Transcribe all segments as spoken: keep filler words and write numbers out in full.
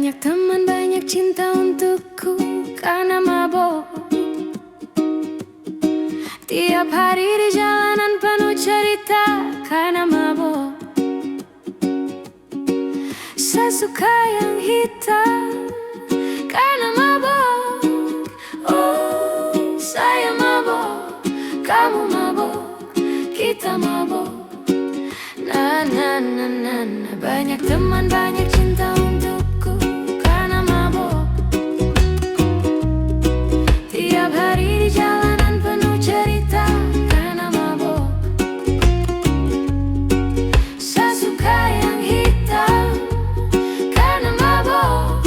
Banyak teman, banyak cinta untukku karna mabok. Tiap hari di jalanan penuh cerita karna mabok. Saya suka yang hitam karna mabok. Oh, saya mabok, kamu mabok, kita mabok. Na, na, na, na, na. Banyak teman, banyak cinta untukku karna mabok. Tiap hari di jalanan penuh cerita karna mabok. Saya suka yang hitam karna mabok.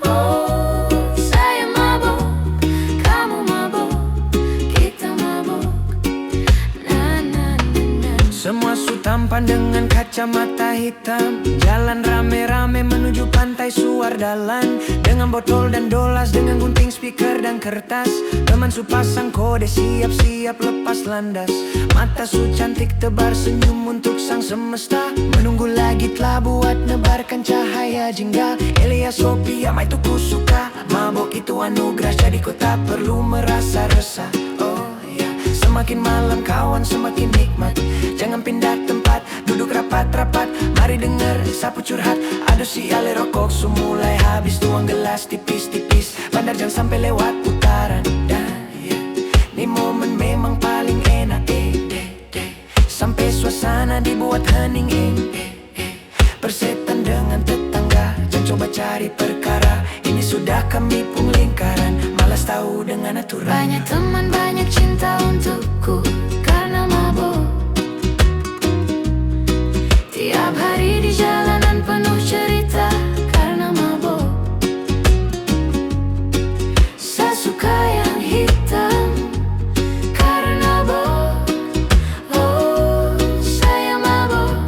Oh, saya mabok, kamu mabok, kita mabok. Na, na, na, na. Semua su tampan dengan kacamata hitam. Jalan rame-rame menuju pantai suar dalan. Dengan botol dan dolas, dengan gunting, speaker dan kertas. Teman su pasang kode, siap-siap lepas landas. Mata su cantik tebar senyum untuk sang semesta. Menunggu lagi telah buat nebarkan cahaya jingga. Elia Sophia, mai tu ku suka. Mabok itu anugerah, jadi ko tak perlu merasa resah. Oh ya, semakin malam kawan semakin nikmat. Jangan pindah tempat, duduk rapat-rapat. Mari denger sapu curhat. Aduh siale, rokok su mulai habis. Tuang gelas tipis-tipis, bandar jang sampe lewat putaran. Dan ya, ni momen memang paling enak, eh, deh, deh. Sampe suasana dibuat hening, eh, eh. Persetan dengan tetangga, jang coba cari perkara. Ini sudah kami pung lingkaran, malas tau dengan aturan. Banyak teman, banyak cinta untukku karna mabok. Tiap hari di jalanan penuh cerita karna mabok. Saya suka yang hitam karna mabok. Oh, saya mabok,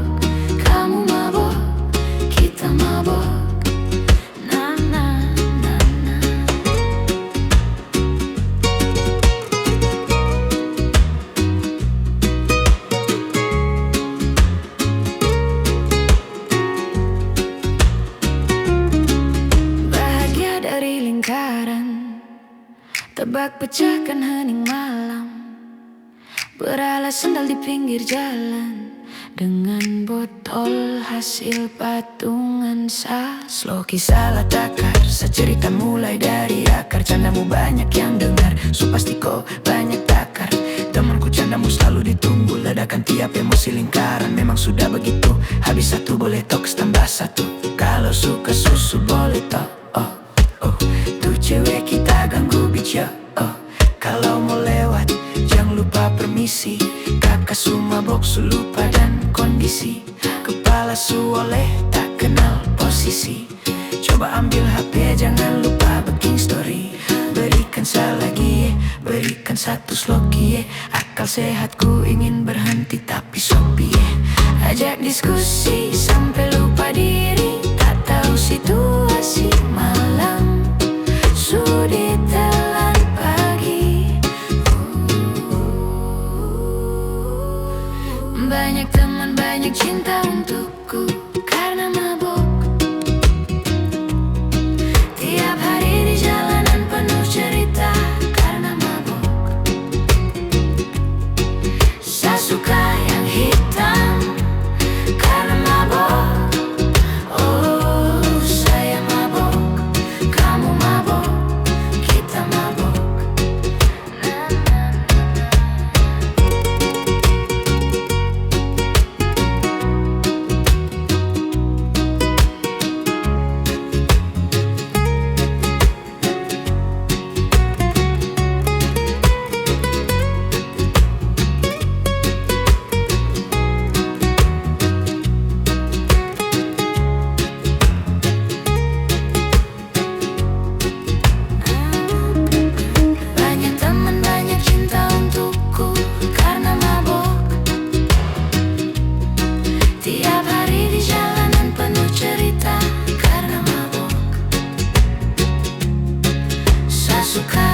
kamu mabok, kita mabok. Na, na, na, na. Bahagia dari lingkaran, tebak pecahkan hening malam. Berala sandal di pinggir jalan, dengan botol hasil patungan sa. Sloki salah takar, sa cerita mulai dari akar. Candamu banyak yang dengar, su pasti ko banyak takar. Temanku, candamu slalu ditunggu, ledakan tiap emosi lingkaran. Memang sudah begitu, habis satu boleh toks tambah satu. Kalo suka susu boleh to, oh, oh. Tu cewe kita ganggu bica, oh. Kalo mo lewat, jang lupa permisi. Kaka su mabok su lupa dan kondisi. Kepala su oleh tak kenal posisi. Coba ambil H P, jangan lupa bikin story. Berikan sa lagi, eh, berikan satu sloki, eh. Akal sehat ku ingin berhenti tapi sopi, eh. Ajak diskusi sampe lupa diri. Tak tau situasi malam su ditelan pagi. Banyak teman, banyak cinta untuk ku karna mabok. Tiap hari di jalanan penuh cerita karna mabok. Sa suka yang hitam karna mabok. Oh, saya mabok, kamu mabok, kita mabok. Banyak teman, banyak cinta untukku karna mabok. Tiap hari di jalanan penuh cerita karna mabok. Sa suka